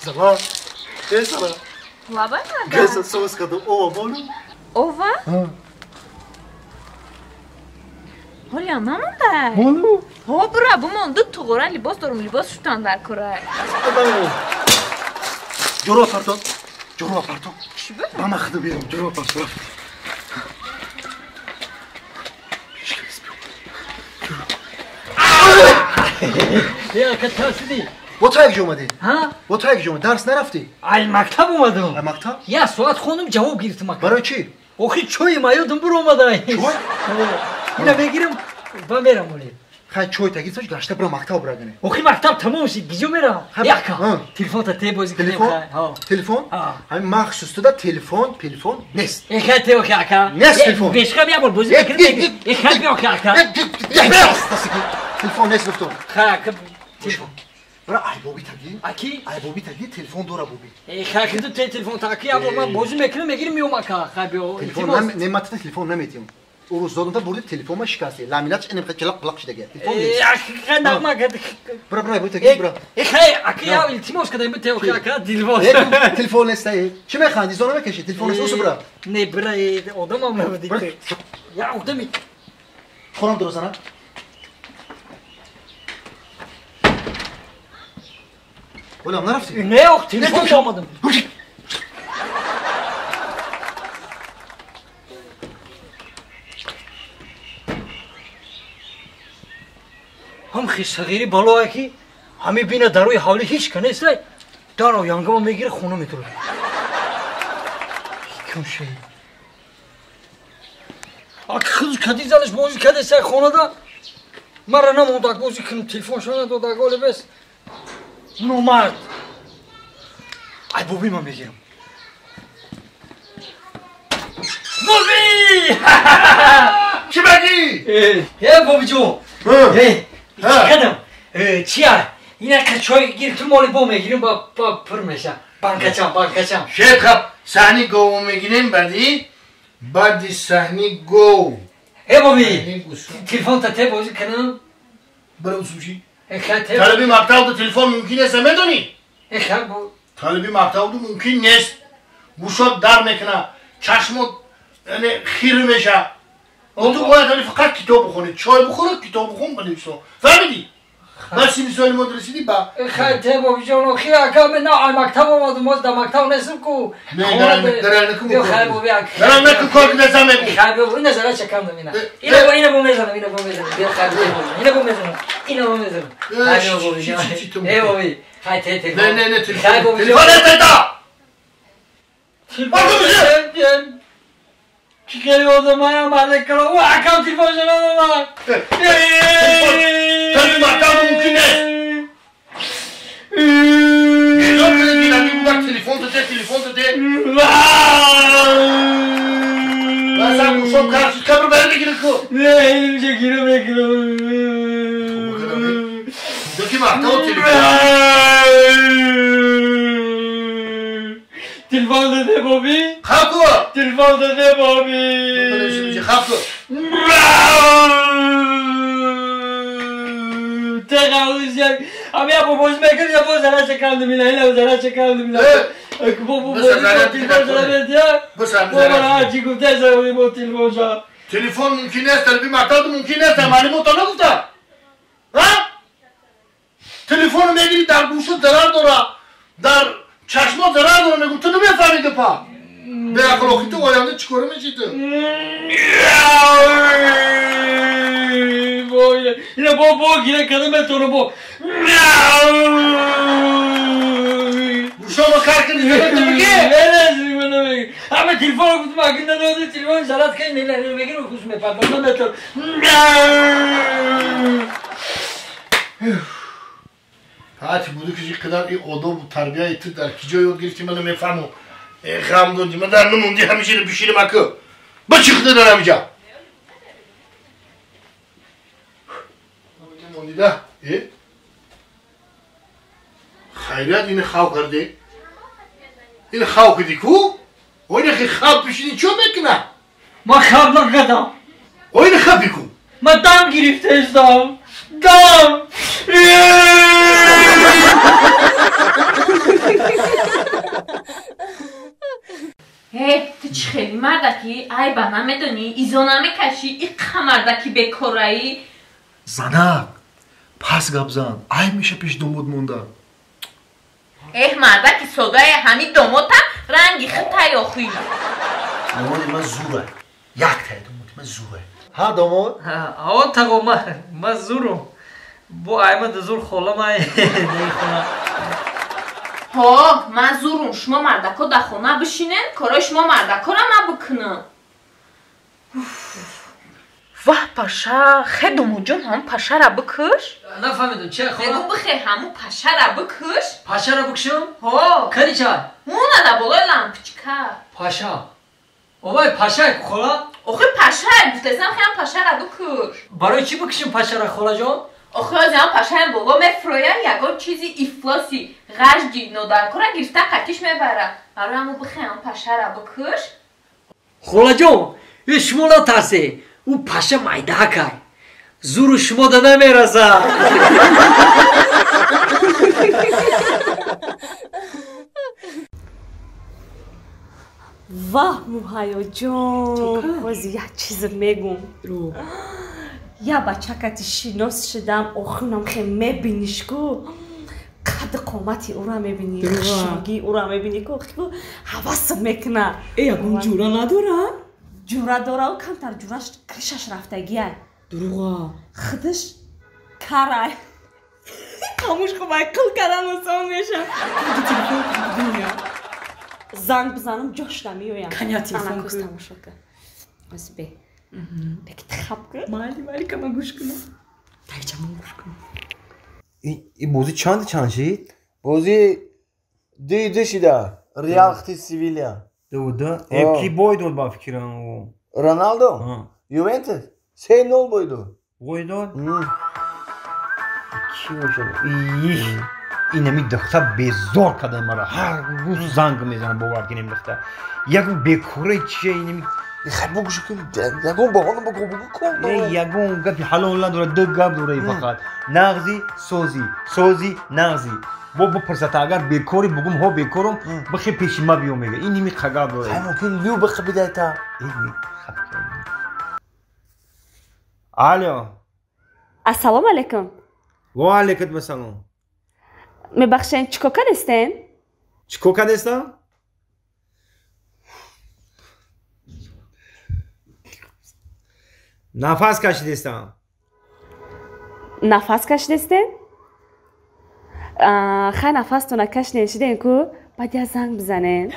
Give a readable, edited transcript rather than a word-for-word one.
Сала. Э сала. Лабай мада. Гаса соус кадо ова болу. Ова? Ҳолиам намондай. Болу. Ҳо бура бумон ду туғора либос дорум либос шутан дар кора. Ҷоро парто. Ҷоро парто. Чӣ бу? Мама хиду берам ҷоро парто. Я катасиди. Бо ту як ҷо омадӣ? Ҳа? Бо ту як ҷо омадӣ? Дарс нарафтӣ? Ай мактаб омадам. Ай мактаб? Я соат хондум ҷавоб гирифтам ака. Барои чӣ? Охи чойи ма ёдам бур омадай. Чой? Ина мегирам ба мерам оле. Хай чой та гирифташ гашта бура мактаб бурагане. Охи мактаб тамом шид гиҷо мерам? Яка. Телефон та те бозӣ кунем. Телефон? Телефон? Ҳамин махсус туда телефон, телефон нест. Э хай те охи ака. Нест телефон. Бешқам як бор бозӣ мекунем. Э хай биё охи ака. Телефон нест гуфтам. Хай ака телефон. Бра ай боби таги? Аки? Ай боби таги телефон дора боби. Э хай хиду те телефон та аки як бор ман бозӣ мекунам мегирам меом ака. Хай биё. Телефон не ман телефон наметиям. Урӯз додам та бурди телефон ма шикасти. Ламинатш инем хай чалақ палақ шидаги. Телефон нест. Хай нағма кад. Бра бра боби таги бра. Э хай аки я илтимос кардам бите охи ака телефон. Телефон нест ай. Чӣ механди? Зона мекаши? Телефон нест усу бра. Не бра одамам набуди. Я одами. Хонам дурозана. Олам нарафтӣ? Не ох телефон омадам. Ҳам хисағири балое ки ҳами бина дар рӯи ҳавлӣ ҳеч ка нестай дар оянгама мегира хона метурад. Ким шей? Ак хиз кади занаш бозӣ кадесай хонада мара намондак бозӣ кунам телефоншо надодак оле бес номард. Ай боби ман мегирам. Боби! Чӣ багӣ? Э бобиҷон. Э чӣ кардам? Чия? Ина чой гирифтум моли бо мегирим ба пур меша. Банкачам, банкачам. Шед хаб саҳни гову мегирем баъди баъди саҳни гов. Э боби, телефон та те бозӣ кунам? Бара усуши. Талаби мактаб телефон мумкин нест, медонӣ? Талаби мактаб мумкин нест. Гӯшот дар мекуна, чашмот яъне хир меша. Ту бояд али фақат китоб бихонӣ, чой бихӯрӣ, китоб бихон, бинависо. Фаҳмидӣ? Ба синни соли мо расидӣ ба хай те бобиҷон, охи ака мен на ай мактаб омадум, боз дар мактаб нестам ку. Дарам накун, кор кунда зан мегӯ. Хай бо ина зара чакам ина. Ина бо ина бо мезанам, ина бо мезанам. Биё хай ина бо мезанам. Ина бо мезанам. Хай бо бобиҷон. Э боби, хай те те. Не, не, не, телефон. Телефон нест та. Телефон. Чӣ кери одамая марда кала? О акам телефон шанадама. Талаби мактаб мумкин нест. Телефон те, телефон те. Масам гӯшом кар шуд, кабр бар мегирӣ ку. Не, инҷа гирам мегирам. Ки мактаб телефон. Телефон даде боби? Хаб ку. Телефон даде боби. Хаб ку. Теғавзяк. Ами я бозӣ мекунам, я боз зара чакандам ина, ина зара чакандам ина. Бо бо телефон зара медия. Бо мара чӣ гуфта зара бо телефон ша. Телефон мумкин нест, талаби мактаб мумкин нест, маълумот нагуфта. Ҳа? Телефон мегирӣ дар гӯшот зарар дора, дар чашмот зарар дора, мегӯ ту намефаҳмӣ гапа. Беақл охи ту оянда чӣ кора мешӣ ту? Ина бо бо гира кадам метавонам бо. Гӯшома кар кардӣ, бигӣ? Не, ҳама телефон гуфтам, агар надоди телефон зарат кай, не, не, мегирам хус мепардам, наметавонам. Ҳарчи буду ки қадар ин одобу тарбияи ту дар ки ҷой ёд гирифтӣ, ман намефаҳмам. Ғам додӣ, ман дар намонди ҳамеша биширим аку. Ба чӣ худа дар ҳамиҷа? Мондида? Э? Хайрият ини хав кардӣ? Ини хав кардӣ ку? Оина хи хав пишини чо мекуна? Ман хав накардам. Оина хапи ку? Ман дам гирифтаистам. Дам! мардаки айба намедонӣ, изо намекашӣ, иққа мардаки бекораӣ. Занак, пас гап зан, айб меша пеш домод монда. Эҳ, мардаки содае, ҳами домотам ранги хитай охӣ. Домоди ман зура. Як тай домоди ман зура. Ҳа, домод? Ҳа, тағо, ман зурум. Бо аймада зур холам ай хона. Ҳо, ман зурум, шумо мардако дар хона бишинен, корои шумо мардакора ман бикунам. Ваҳ, паша, хе домодҷон, ҳамун пашара бикуш. Нафаҳмидам, че хола? Мегӯ бихе ҳамун пашара бикуш. Пашара бикушам? Ҳо. Кани чай? Ҳуна дар болои лампочка. Паша. Овай пашай хола? Охи пашай, гуфтесам хеам пашара бикуш. Барои чӣ бикушим пашара, холаҷон? Охи озиам пашаям боло мефроя, ягон чизи ифлоси, ғажди нодаркора гирифта қатиш мебара. Барои ҳамун бихе ҳамун пашара бикуш. Холаҷон, э шумо натарсе. Ӯ паша майдаакай. Зуру шумо да намерасад. Ваҳ, Муҳайёҷон, ҳозир як чизе мегум. Я бачакати шинос шидам, охирам хе мебиниш ку. Қадди қомати ӯра мебинӣ, хушрӯгии ӯра мебинӣ ку, ҳавасат мекуна. Э, ягон ҷура надора? Ҷура дора, камтар ҷураш кришаш рафтагиай. Дурӯға. Худаш карай. Хомӯш хуб, ай қил кардан осон меша. Занг бизанам, ҷошда меоям. Каня телефон кун. Тамошо кун. Ози бе. Беки тихаб кун. Майли, майли, кама гӯш кунам. Тайчамон гӯш кунам. Ин бозӣ чанд чанд шид? Бозӣ 2-2 шида. Реал хти Севилия. 2-2. Э, ки бой дод ба фикрам? Роналдо? Ювентус 3-0 бой дод. Бой дод? Ки бошад? Их, инами духта безор карда мара. Ҳар рӯз занг мезанам, бовар кунем духта. Ягон бекораи чия инами. Хай бугӯш кун, ягон баҳона бугӯ, бугӯ кун. Э, ягон гапи ҳалол надорад, ду гап дора фақат. Нағзи, созӣ, созӣ, нағзӣ. Бо бипурсата агар бекорӣ, бугум ҳо бекорум, бихе пеши ма биё мега. Ин ними қагап дора. Хай мумкин лю бихе бидайта. Алло. Ассалому алайкум. Ва алайкум ассалом. Мебахшед, чӣ кор кардестен? Чӣ кор кардестам? Нафас кашидестам. Нафас кашидестен? Хай нафастона кашиден шиден ку, баъд я занг бизанен.